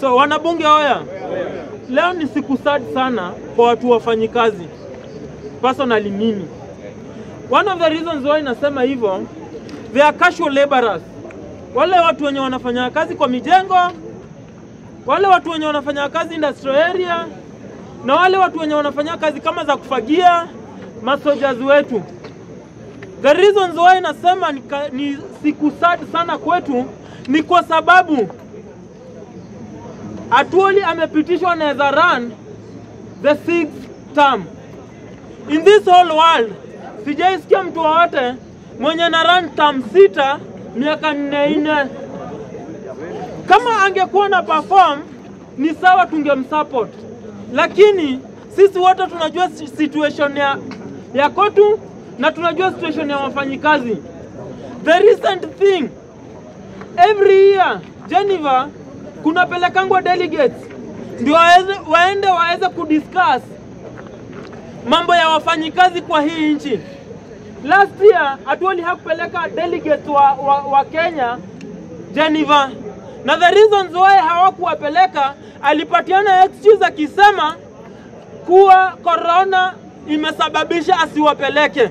So wanabunge hoya, leo ni siku sad sana kwa watu wafanyikazi. Personally mimi, one of the reasons why nasema hivyo, they are casual laborers. Wale watu wenye wanafanya kazi kwa mijengo, wale watu wenye wanafanya kazi industrial area, na wale watu wenye wanafanya kazi kama za kufagia, masojazi wetu. The reasons why nasema ni siku sad sana kwetu ni kwa sababu Atwoli amepitishwa na run the 6th term. In this whole world, sijaisikia mtu wote mwenye na run term 6 miaka 4. Kama angekuwa na perform ni sawa, tungemsupport. Lakini sisi wote tunajua situation ya kotu na tunajua situation ya wafanyikazi. The recent thing, every year Geneva kuna pelekangwa delegates ndio waende waweze kudiscuss mambo ya wafanyikazi kwa hii nchi. Last year Atwoli hakupeleka delegates wa Kenya Geneva, na the reasons why hawakuwapeleka, alipatiana excuse akisema kuwa corona imesababisha asiwapeleke.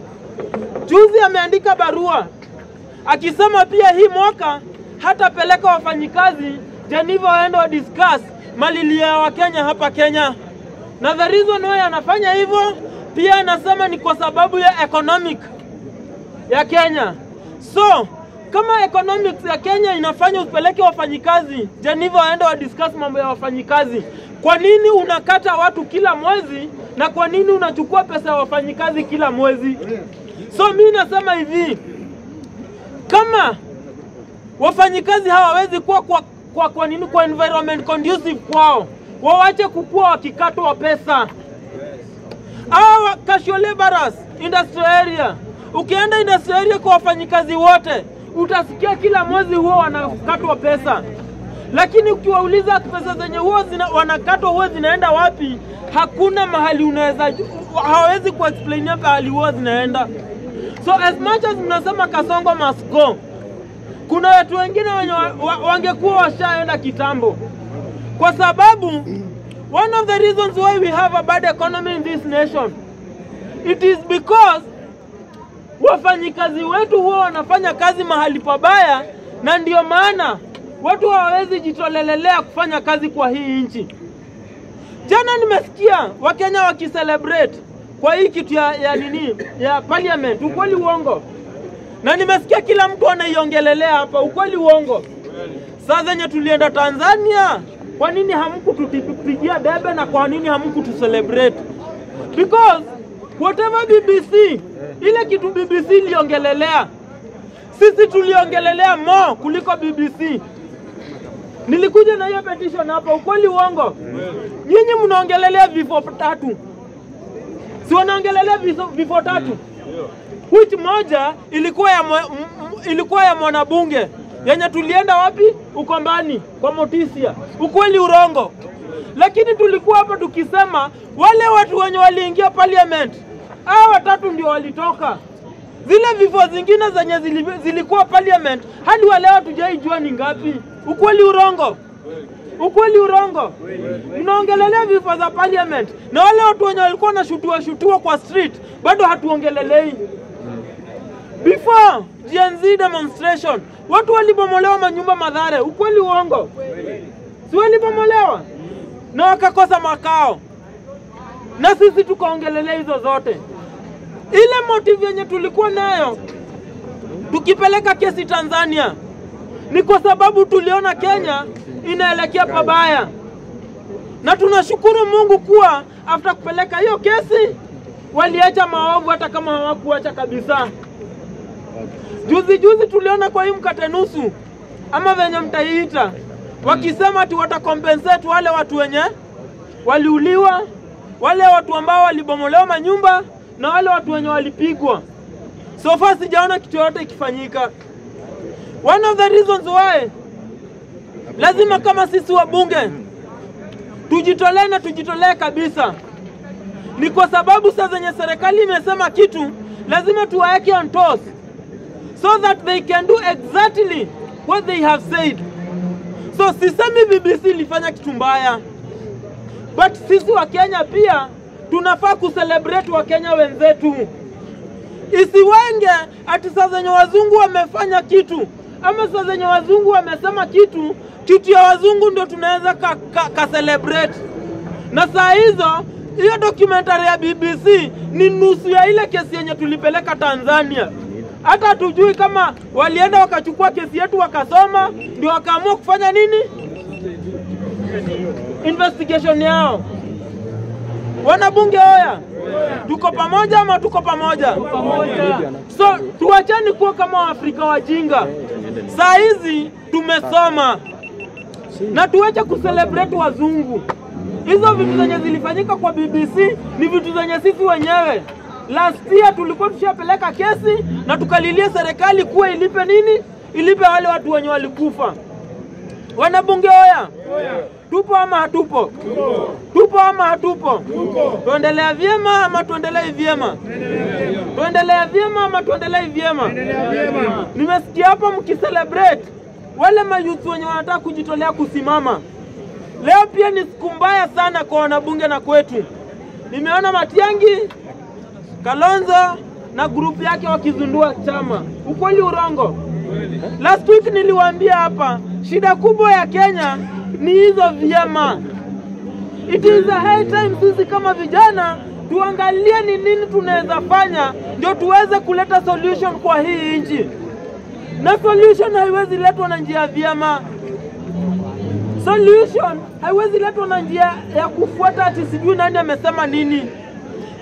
Juzi ameandika barua akisema pia hii mwaka hatapeleka wafanyikazi Geneva waende wa discuss malilio ya Wakenya hapa Kenya. Na the reason why anafanya hivyo pia anasema ni kwa sababu ya economic ya Kenya. So kama economics ya Kenya inafanya upeleke wafanyikazi Geneva waende wa discuss mambo ya wafanyikazi, kwa nini unakata watu kila mwezi na kwa nini unachukua pesa ya wafanyikazi kila mwezi? So mimi nasema hivi, kama wafanyikazi hawawezi kuwa kwa nini kwa environment conducive kwao, waache kukua wakikatwa pesa. Hawa casual laborers industrial area, ukienda industrial area kwa wafanyikazi wote utasikia kila mwezi huo wanakatwa pesa. Lakini ukiwauliza pesa zenye huo wanakatwa huo zinaenda wapi, hakuna mahali unaweza, hawezi kuexplain pahali huo zinaenda. So as much as mnasema Kasongo must go, kuna watu wengine wenye wangekuwa washaenda kitambo. Kwa sababu one of the reasons why we have a bad economy in this nation, it is because wafanyikazi wetu huwa wanafanya kazi mahali pabaya, na ndio maana watu hawawezi jitolelelea kufanya kazi kwa hii nchi. Jana nimesikia Wakenya wakicelebrate kwa hii kitu ya nini ya parliament, ukweli uongo? Na nimesikia kila mtu anaiongelelea hapa, ukweli uongo? Sasa zenye tulienda Tanzania, kwa nini hamkutupigia debe na kwa nini hamkutu celebrate? Because whatever BBC, ile kitu BBC iliongelelea, sisi tuliongelelea more kuliko BBC. Nilikuja na hiyo petition hapa, ukweli uongo? Nyinyi mnaongelelea vifo 3. Si wanaongelelea vifo 3? Which moja ilikuwa ya mwanabunge yenye tulienda wapi? Ukombani kwa Motisia. Ukweli urongo? Lakini tulikuwa hapa tukisema wale watu wenye waliingia parliament, hao watatu ndio walitoka. Zile vifo zingine zenye zilikuwa parliament hadi wale watu hatujaijua ni ngapi. Ukweli urongo? Ukweli urongo? Mnaongelelea vifo za parliament na wale watu wenye walikuwa na shutua kwa street bado hatuongelelei. Before Gen Z demonstration, watu walibomolewa manyumba Mathare. Ukweli uongo? Si walibomolewa na wakakosa makao, na sisi tukaongelelea hizo zote. Ile motive yenye tulikuwa nayo tukipeleka kesi Tanzania ni kwa sababu tuliona Kenya inaelekea pabaya, na tunashukuru Mungu kuwa after kupeleka hiyo kesi waliacha maovu, hata kama hawakuacha kabisa. Juzi tuliona kwa hii mkate nusu ama venye mtaiita, wakisema ati watakompensate wale watu wenye waliuliwa, wale watu ambao walibomolewa manyumba na wale watu wenye walipigwa. So far sijaona kitu yote ikifanyika. One of the reasons why lazima kama sisi wabunge tujitolee na tujitolee kabisa ni kwa sababu sasa zenye serikali imesema kitu lazima tuwaeke on toes so that they can do exactly what they have said. So sisemi BBC ilifanya kitu mbaya, but sisi wa Kenya pia tunafaa kucelebrate wa Kenya wenzetu. Isiwenge ati saa zenye wazungu wamefanya kitu ama saa zenye wazungu wamesema kitu, kitu ya wazungu ndio tunaweza ka celebrate. Na saa hizo hiyo documentary ya BBC ni nusu ya ile kesi yenye tulipeleka Tanzania. Hata hatujui kama walienda wakachukua kesi yetu wakasoma ndio wakaamua kufanya nini investigation yao. Wanabunge oya, tuko pamoja ama tuko pamoja? So tuachane kuwa kama Waafrika wajinga. Saa hizi tumesoma na tuache kucelebrate wazungu. Hizo vitu zenye zilifanyika kwa BBC ni vitu zenye sisi wenyewe last year tulikuwa tushapeleka kesi na tukalilia serikali kuwa ilipe nini, ilipe wale watu wenye walikufa. Wanabunge oya, tupo ama hatupo? Tupo ama hatupo? Tuendelea vyema ama tuendelee vyema? Tuendelea vyema ama tuendelee vyema? Nimesikia hapa mkicelebrate wale mayouth wenye wanataka kujitolea kusimama. Leo pia ni siku mbaya sana kwa wanabunge na kwetu. Nimeona Matiang'i, Kalonzo na grupu yake wakizundua chama. Ukweli urongo? Last week niliwaambia hapa, shida kubwa ya Kenya ni hizo vyama. It is a high time sisi kama vijana tuangalie ni nini tunaweza fanya ndio tuweze kuleta solution kwa hii nchi. Na solution haiwezi letwa na njia ya vyama. Solution haiwezi letwa na njia ya kufuata ati sijui nani amesema nini.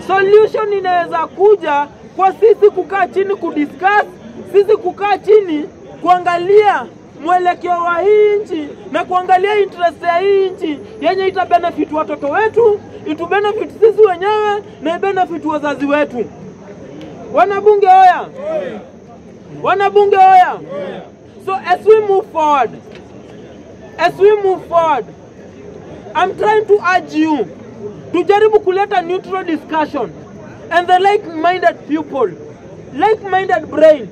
Solution inaweza kuja kwa sisi kukaa chini kudiscuss, sisi kukaa chini kuangalia mwelekeo wa hii nchi na kuangalia interest ya hii nchi yenye ita benefit watoto wetu, itu benefit sisi wenyewe na benefit wazazi wetu. Wanabunge oya, wanabunge oya. So as we move forward, as we move forward, I'm trying to urge you tujaribu kuleta neutral discussion and the like-minded people, like-minded brain.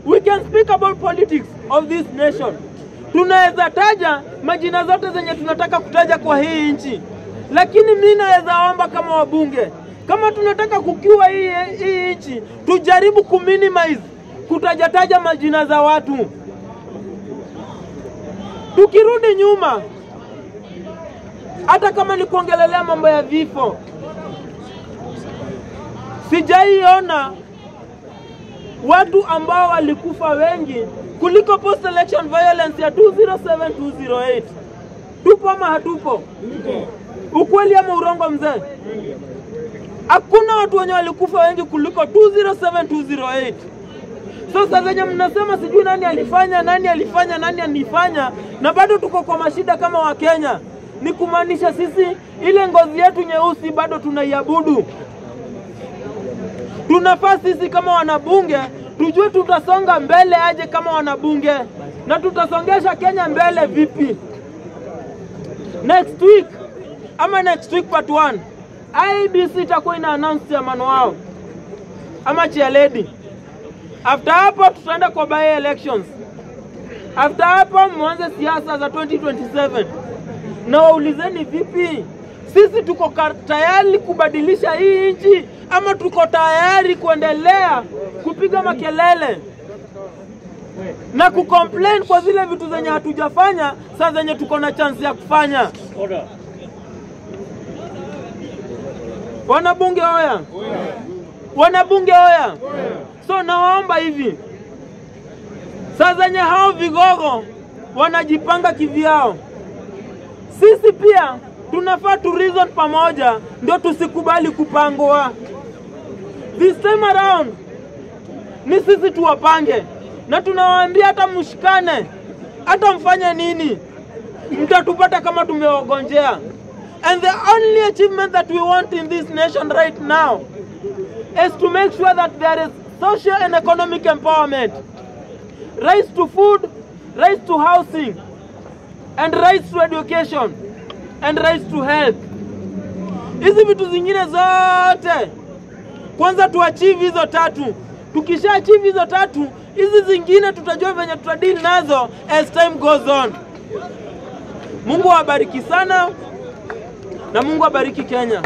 We can speak about politics of this nation. Tunaweza taja majina zote zenye tunataka kutaja kwa hii nchi, lakini mimi naweza omba kama wabunge, kama tunataka kukiwa hii nchi, tujaribu kuminimize kutajataja majina za watu. Tukirudi nyuma, hata kama ni kuongelelea mambo ya vifo, sijaiona watu ambao walikufa wengi kuliko post election violence ya 207 208. Tupo ama hatupo? Ukweli ama urongo mzee? Hakuna watu wenye walikufa wengi kuliko 207 208. So sasa zenye mnasema sijui nani alifanya, nani alifanya, nani alifanya, na bado tuko kwa mashida kama wa Kenya, ni kumaanisha sisi ile ngozi yetu nyeusi bado tunaiabudu. Tunafaa sisi kama wanabunge tujue tutasonga mbele aje kama wanabunge na tutasongesha Kenya mbele vipi. Next week ama next week part 1, IEBC itakuwa ina announce chairman wao ama chair lady. After hapo tutaenda kwa by elections. After hapo mwanze siasa za 2027. Na waulizeni vipi? Sisi tuko tayari kubadilisha hii nchi ama tuko tayari kuendelea kupiga makelele na kucomplain kwa zile vitu zenye hatujafanya, saa zenye tuko na chance ya kufanya? Wanabunge oya, wanabunge oya. So nawaomba hivi, saa zenye hao vigogo wanajipanga kivyao, sisi pia tunafaa tu reason pamoja ndio tusikubali kupangwa. This time around ni sisi tuwapange, na tunawaambia hata mshikane, hata mfanye nini, mtatupata kama tumewagonjea. And the only achievement that we want in this nation right now is to make sure that there is social and economic empowerment, rights to food, rights to housing, and rights to education, and rights to health. Hizi vitu zingine zote kwanza tuachieve hizo tatu. Tukisha achieve hizo tatu, hizi zingine tutajua venye tutadeal nazo as time goes on. Mungu awabariki sana na Mungu abariki Kenya.